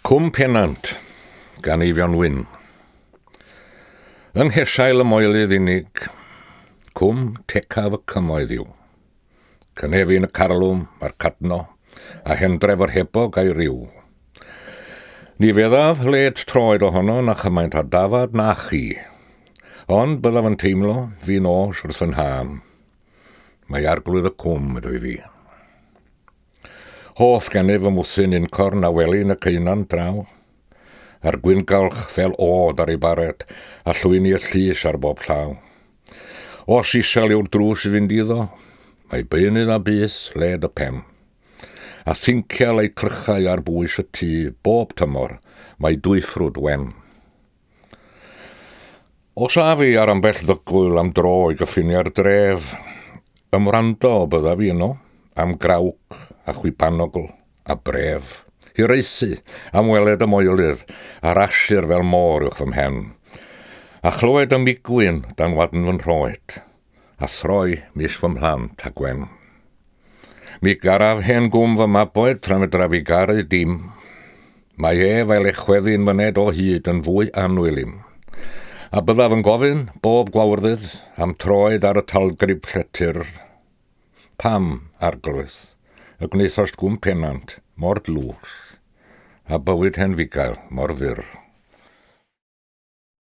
Cwm Pennant gan Eifion Wyn. Yng nghesail y moelydd unig, cwm tecaf y cymoedd yw. Cynefin y carlwm a'r cadno, a hendref yr hebog a'i ryw. Ni feddaf led troed ohono na chymaint a dafad na chi, ond byddaf yn teimlo fi nos wrth fy nham. Mae arglwydd y cwm ydw i fi. Hoff gennyf fy mwthyn uncorn a welyn y caenan draw, a'r gwyngalch fel od ar ei bared, a llwyni y llys ar bob llaw. Os isel yw'r drws i fynd iddo, mae beunydd a byth led y pen. A thincial eu clychau ar bwys y tŷ bob tymor, mae dwyffrwd wen. Os af i ar ambell ddygwyl am dro i gyffiniau'r dref, ymwrando byddaf i yno am grawc a chwipanogl a bref, hiraethu am weled y moelydd a'r asur fel môr uwch fy mhen, a chlywed y migwyn dan wadn fy nhroed, a throi mis fy mhlant a gwen. Mi garaf hen gwm fy maboed tra medraf i garu dim. Mae ef a'i lechweddi'n myned o hyd yn fwy annwyl im. A byddaf yn gofyn, bob gwawrddydd, am troed ar y talgrib lletyr. Pam, arglwydd, y gwnaethost gwm Pennant mor dlws, a bywyd hen fugail mor fyr?